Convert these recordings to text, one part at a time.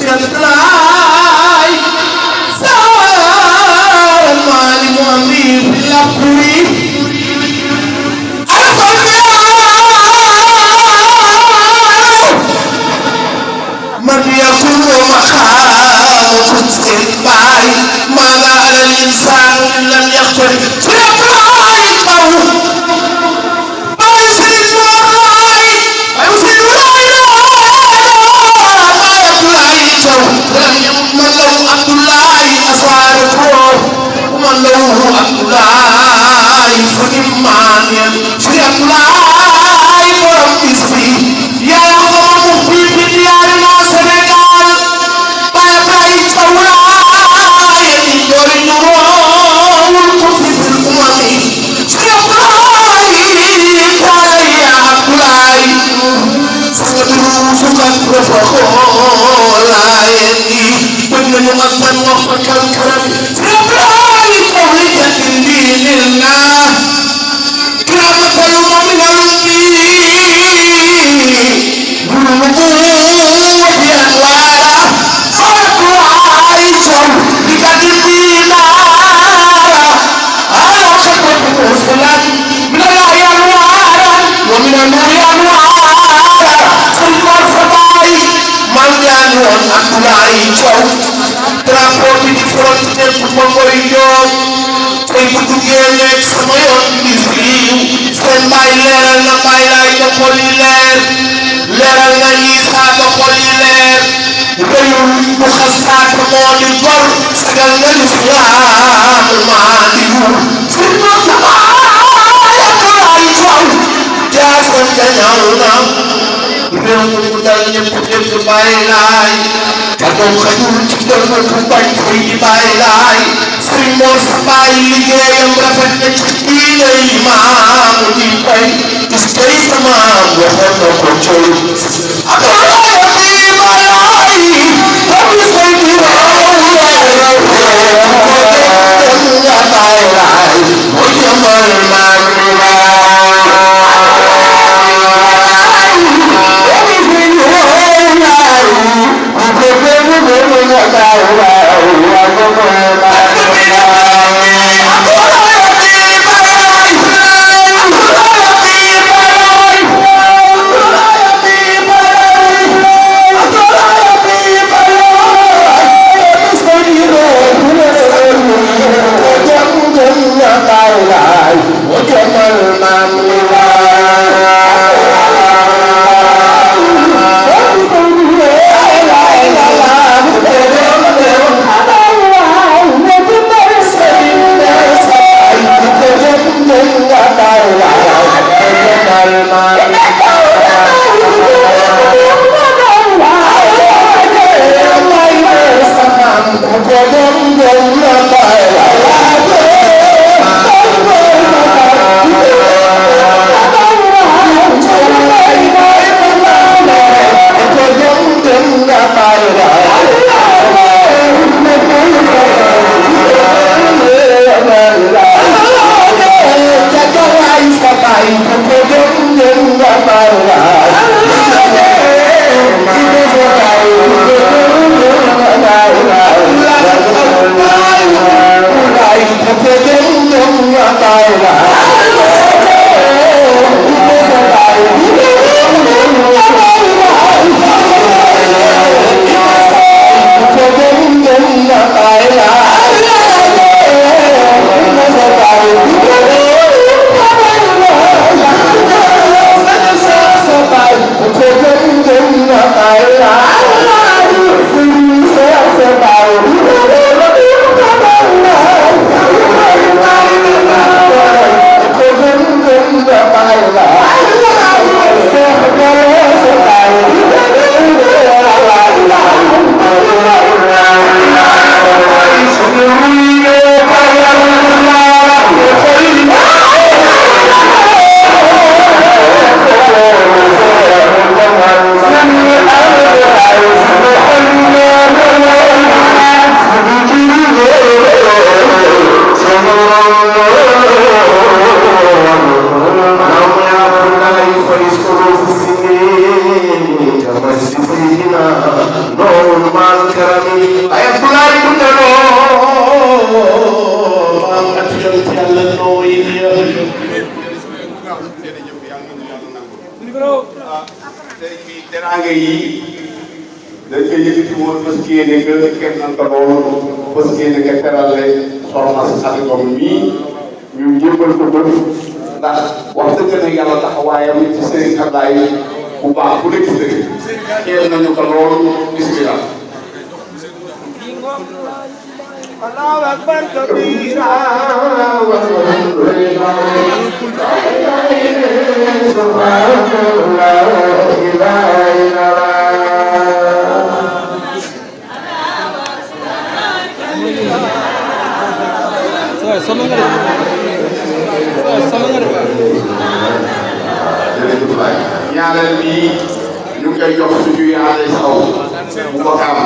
Hãy subscribe cho kênh Ghiền Mì Gõ để không bỏ lỡ الكرم أيا فلان كنتلو ما أتجلت على النوين dañ koy yëkkati woon parce que yéene que kenn nan ko lool parce que yéene que terale soxna si xale doom mii ñu jébbal ko bët ndax wax dëgg na yàlla taxawaayam ci Serigne Ablaye bu baax bu nekk dëgg xeeb nañu ko lool bismillah Allahu akbar kabira ñaareel bi ñu ngi koy jox suñu yaale saw bu ko am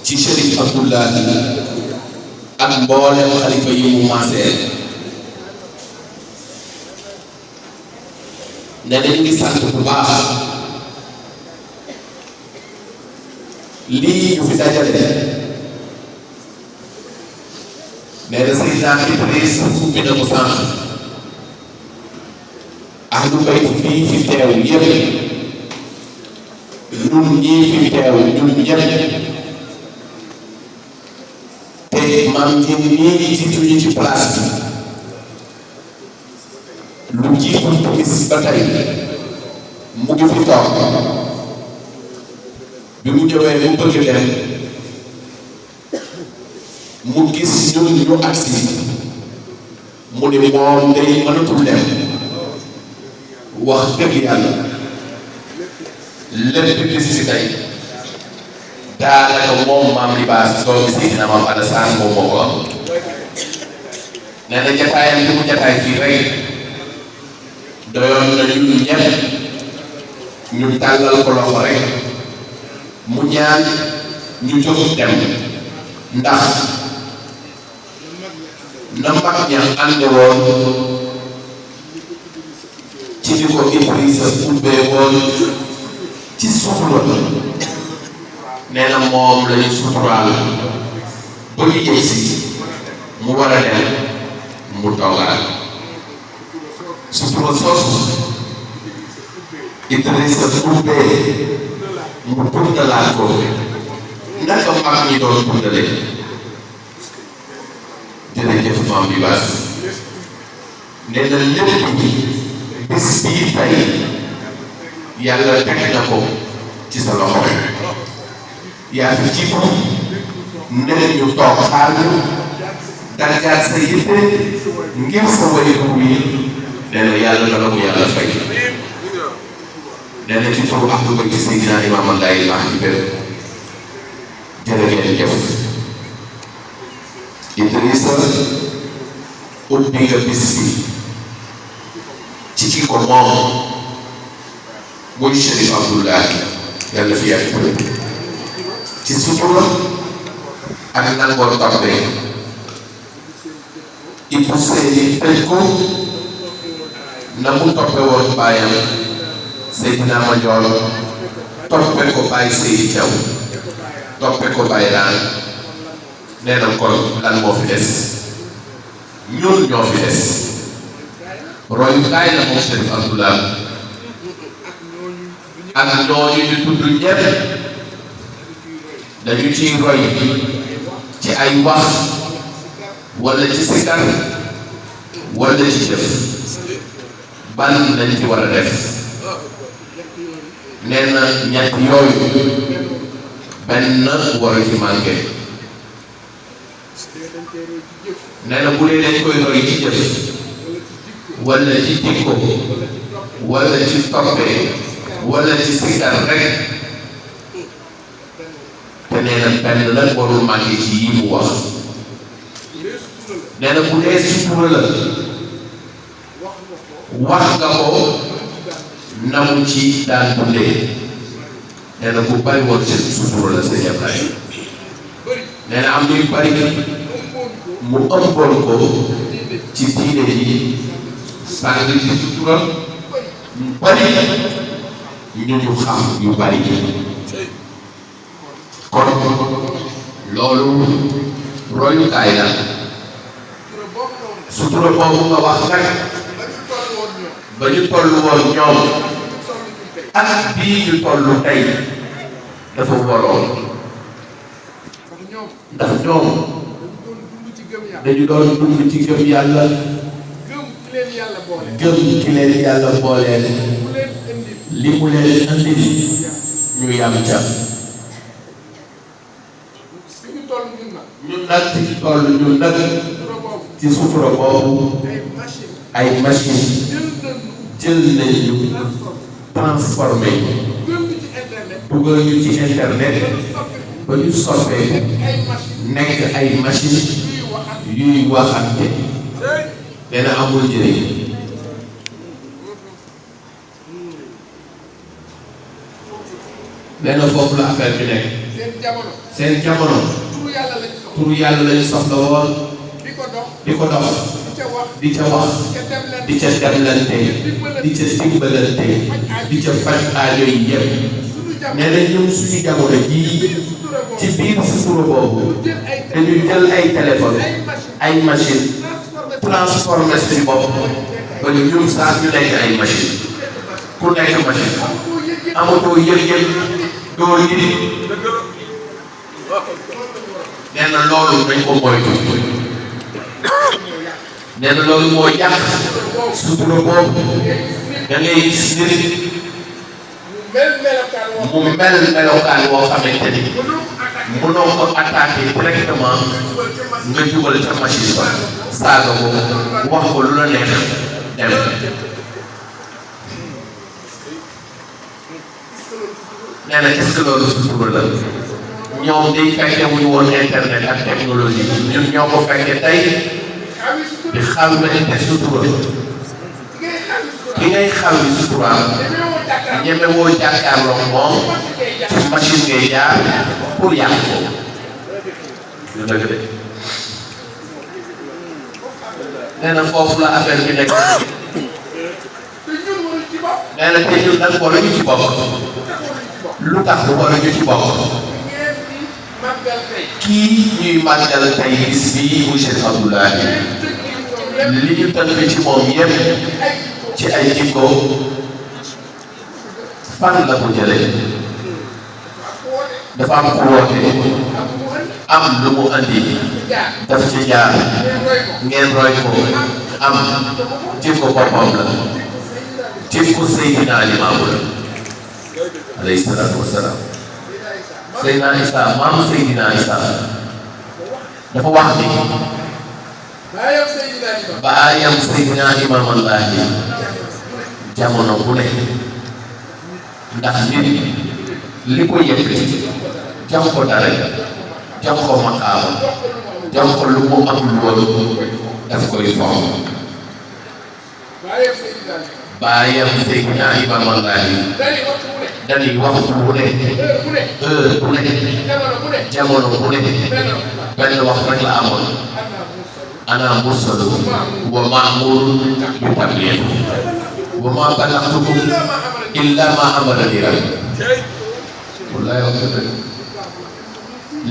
ci Chérif Abdoulahi ak mboolem xalifa yi mu maasee ne dañ ngi sant bu baax lii ñu fi dajale ne da Seydina Idriss ubbi na ko sànq ahlu bayt bii fi teew yëpp ñun ñii fi teew ñun ñëpp maam ngeen nii jiitu ñu ci place bi lu jiitu bis ba tey mu ngi fi toog bi mu ñëwee mu bëgg leen mu gis ñun ñu agsi mu ne moom day mënatul leen wax dëgg yàlla lépp bis si tey daanaka moom maam libaas doomi Seydina Maam Alassane moom moo ko am nee na jataayam bi mu jataay fii rek doyoon na ñun ñëpp ñu tàllal ko loxo rek mu ñaan ñu jóg dem ndax na mag ña ànde woon ci li ko Idrissa ubbee woon ci sutura nee na moom la ñu suturaal ba ñu yegg si mu war a dem mu toogaat sutura soosu Idrissa ubbee mu dundalaat ko naka mag ñi doon dundale jërëjëf maam bi baas nee na lépp bis bii tey yàlla teg na ko ci sa loxo yaa fi jiitu nee ñu toog xaar ñu daggaat sa yitte ngir sa wayu wi nee na yàlla dana ko yàlla fay nee na ci turu Ahlu Bayti Seydina Imaam Allahi baax ci bépp jërë ngeen jëf Idrissa ubbi nga bis bi ci ki ko moom muy Chérif Abdoulahi yàlla fi yàgg ci sutura ak nangoo toppee Ibou Seyni tëj ko na mu toppe woon baayam Seydina Mandione toppe ko Baye Seydi Thiaw toppe ko Baye Raan nee na kon lan moo fi des ñun ñoo fi des royukaay la moom Chérif Abdoulahi ak ñooñu ñu tudd ñëpp dañu ciy roy ci ay wax wala ci sikar wala ci jëf ban lañ ci war a def nee na ñett yooyu benn waru ci manqué nee na bu dee dañ koy roy ci jëf wala ci jikko wala ci toppee wala ci sikar rek te nee na benn la warul manqué ci yi mu wax nee na bu dee sutura la wax nga ko na mu ci daan dundee nee na bu bari woon ci sutura la sëñ Ablaye nee na am luy bari mu ëmboon ko ci diine yi sàng ci sutura ñu bari ñu xam yu bari kon loolu royukaay la sutura boobu nga wax nag ba ñu toll woon ñoom ak bii ñu toll tey dafa waroon ndax ñoom dañu doon dund ci gëm yàlla gëm ki leen yàlla booleel li mu leen andil ñu yam ca ñun nag ci toll ñun nag ci sutura boobu ay machine jël nañu transformé dugal ñu ci internet ba ñu soppee nekk ay machine yuy waxante nee na amul njëriñ nee na foofu la affaire bi nekk seen jamono turu yàlla lañu soxla woon di ko dox di ca wax di ca demlante di ca dimbalante di ca faj aajo yi yëpp nee na ñun suñu jamono jii ci biir sutura boobu dañuy jël ay téléphone ay machine transformé suñu bopp ba ñun saa ñu nekk ay machine ku nekk machine amatoo yëg-yëg doo yëg nee na loolu dañ ko moytu nee na loolu moo yàq sutura boobu da ngay gis nit mu mel melokaan woo xamante ni mënoo ko attaqué directement nga jubal ca machine ba saaga ko wax ko lu la neex dem nee na est-ce que loolu sutura la ñoom day fekke wuñu woon internet ak technologie ñun ñoo ko fekke tey di xaw ma te sutura ki ngay xaw di suturaam ñeme woo jàkkaarloo moom ci machine ngay jaar pour yàq ko lu dëgg de nee na foofu la affaire bi nekk nee na te ñun nag waruñu ci bokk lu tax waruñu ci bokk kii ñuy màggal tey bis bii muy Chérif Abdoulahi li ñu tënk ci moom yépp ci ay jikko fan la ko jëlee dafa am ku woote am lu mu andi daf ci jaar ngeen roy ko am jikko boppam la jikko Seydina Limaamu la alayhi salaatu wasalaam. Seydina Isa maam Seydina Isa dafa wax ni baayam Seydina Imaam Allahi jamono bu ne ndax nit li ko yëkkati jam ko dara jam ko maqaama jam ko lu mu amul woon daf koy fonk baayam Seydina Imaam Allahi dañuy waxtu bu ne heure bu ne jamono bu ne benn wax rek la amoon ana mursalu wa ma'murun bi tabligh wa ma balaghtukum illa ma amarani rabbi wallahi wax dëgg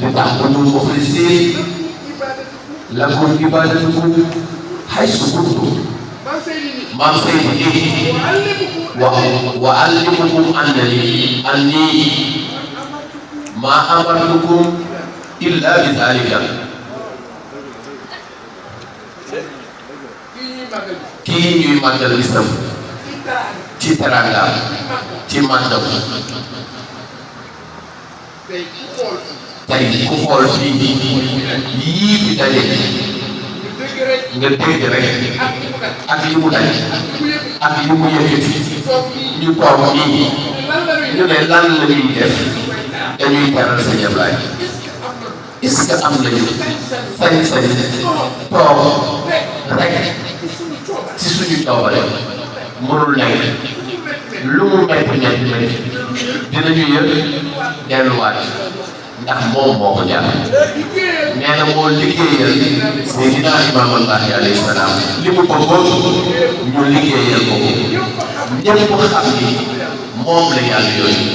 li tax ba ñu muxlisin lakum ibadatukum haysu kuntum maam Seydi وأعلمكم أني ما أمرتكم إلا بذلك kii ñuy màggal bisam ci teranga ci màndam tey ku xool fii yii fi daje nga dégg rek ak li mu daj ak li mu yëkkati ñu toog nii ñu ne lan la ñuy def dañuy teral Sëñ Ablaye est-ce que am nañu sañ-sañ toog rek ci suñu coobare mënul nekk lu mu métti métti métti dinañu yëg delluwaat ndax moom moo ko jàpp nee na moo liggéeyal Seydina Imaam Allahi alayhi salaam li mu bëggoon ñu liggéeyal ko ñëpp xam ni moom la yàlla yooyu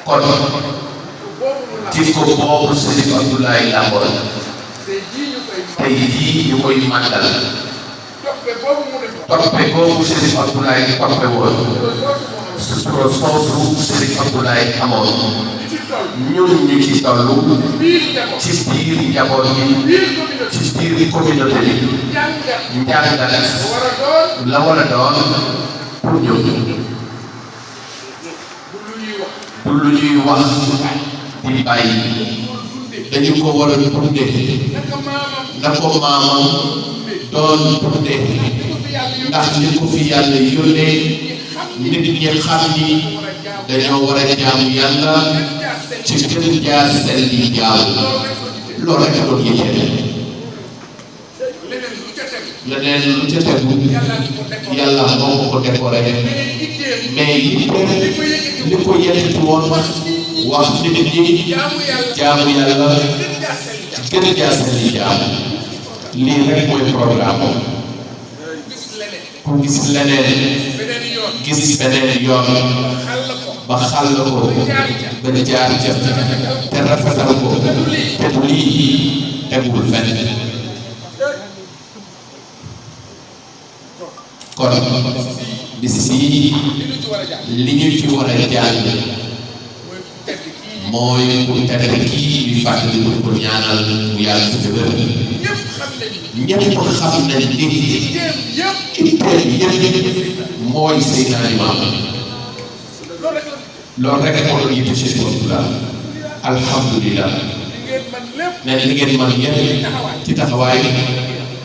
kon jikko boobu Sëriñ Abdoulaye làmboon tey jii ñu koy màggal toppe boobu Sëriñ Abdoulaye toppe woon soosu Sëriñ Abdoulaye amoon ñun ñu ci toll ci biir njaboot gi ci biir communauté bi njàngat la war a doon pour ñun du lu ñuy wax di bàyyi dañu ko war a dunde na ko maamam doon dunde ndax li ko fi yàlla yónnee nit ñi xam ni dañoo war a jaamu yàlla ci gën jaar sell yi jaamu loolu rek doon yëkkati leneen lu ca tegu yàlla moo ko décoré mais li ko yëkkati woon wax nit ñi jaamu yàlla gën jaar sell yi jaamu lii rek mooy programme ku gis leneen gis beneen yoon ba xàll ko ba jaar ca te rafetal ko te du lii tegul fenn kon bis bii li ñu ci war a jàng mooy ku tedd kii ñu fàttali ko ñaanal mu yàlla fi wér ñëpp xam nañ ni itteel yëpp mooy Seydina Limaamu loolu rek moo doon yitte Cheikh Abdoulaye alhamdulilah nee li ngeen man yéen ci taxawaay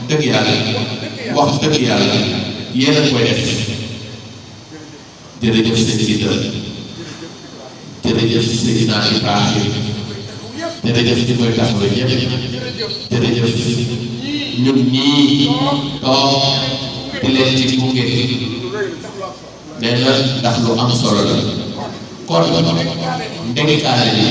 dëgg yàlla wax dëgg yàlla yéen a koy def jërëjëf seen jiital jërëjëf Seydina Ibrahima jërëjëf ci koy taxawee ñëpp jërëjëf ñun ñii toog di leen ci gunge nee na ndax lu am solo la kon ndénkaane bi